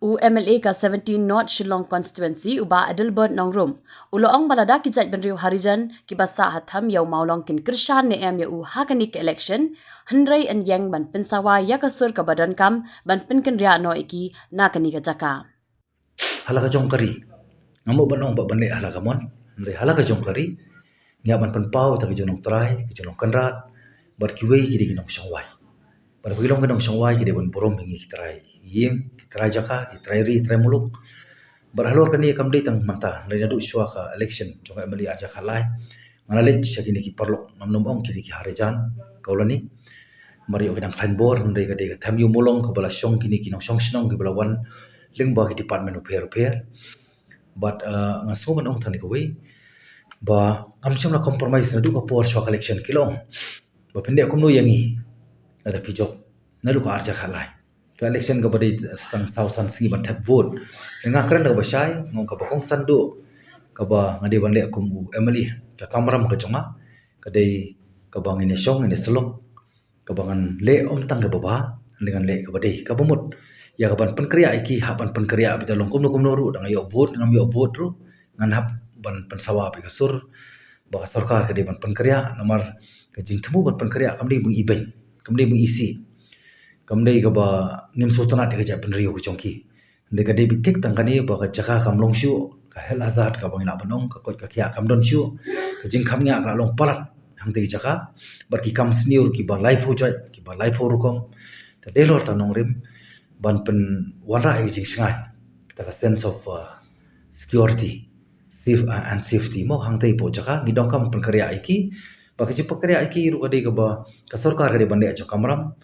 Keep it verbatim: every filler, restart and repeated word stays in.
U M L A ka seventeen North Shillong Constituency, u Bah Adelbert Nongrum, u la ong ba lada ki jaitbynriew Harijan kiba sah ha them ïa u Mawlong kin kyrshan ne em ïa u ha kane ka election, hynrei yn ïeng ban pynsawa ïa ka sur kaba donkam ban pynkynriah noh ïa ki na kane ka jaka. Ha la ka jong ka ri, ngam lah ban ong ba ban leh ha la ka mon, hynrei ha la ka jong ka ri ngi hap ban pynpaw ïa ki jinglong trai, ki jinglong kynrad bad kiwei ki dei ki nongshong wai. Bad ki long ki nongshong wai ki dei ban burom ïa ngi ki trai ïing, ki trai jaka, ki trai ri, ki trai muluk. Bad halor kane kam dei tang mynta, hynrei naduh shuwa ka election jong ka M L A ar hajar khatlai, nga la leit sha kine ki paralok, ngam nym ong ki dei ki Harijan, ka Ulani, mar ïoh ki dang khlaiñ bor, hynrei ka dei ka them ïa u Mawlong kaba la shong kine ki nongshong shnong kiba la wan lyngba ki department bapher bapher. Bad, uh, nga sngew ban ong tang kane kawei ba ngam shym la compromise naduh ka por shuwa ka election, ki la ong ba phin leh kumno ïa ngi lada phi jop naduh ka ar hajar khatlai. Ka election kaba dei tang saw san sngi ban thep vote. Nga kren da kaba shai, nga ong kaba kongsan duh kaba nga dei ban leh kum u M L A, ka kamram ka jong nga ka dei kaba ngin ïa shong, ngin ïa sylok, kaba ngan leh ym tang kaba bha, hynrei ngan leh kaba dei, kaba mut ïa kaban pynkynriah ïa ki, hap ban pynkynriah beit, long kumno kumno ruh, da nga ïoh vote, ngam ïoh vote ruh, ngan hap ban pynsawa beit ka sur ba ka sorkar ka dei ban pynkynriah, namar ka jingthmu ban pynkynriah kam dei ba ngi ibeiñ, kam dei ba ngi isih, kam dei kaba ngim sngewtynnat ïa ka jaitbynriew ka jong ki. Hynrei ka dei ba thik tang kane ba ka jaka kam long shuh, ka health hazard kaba ngi lah ban ong, ka koit ka khiah kam don shuh, ka jingkham ngiah ka la long palat hangtei ka jaka, bad ki kam sniew kiba laiphew jait, kiba laiphew rukom. Te dei halor ta nongrim ban pynwanrah ïa ka jingshngaiñ, ta ka sense of, uh, security, safe, uh, and safety mo hangtei hapoh jaka, ngi donkam pynkynriah ïa ki. Ba ka jingpynkynriah ïa ki ruh ka dei kaba ka sorkar ka dei ban leh jong ka kamram,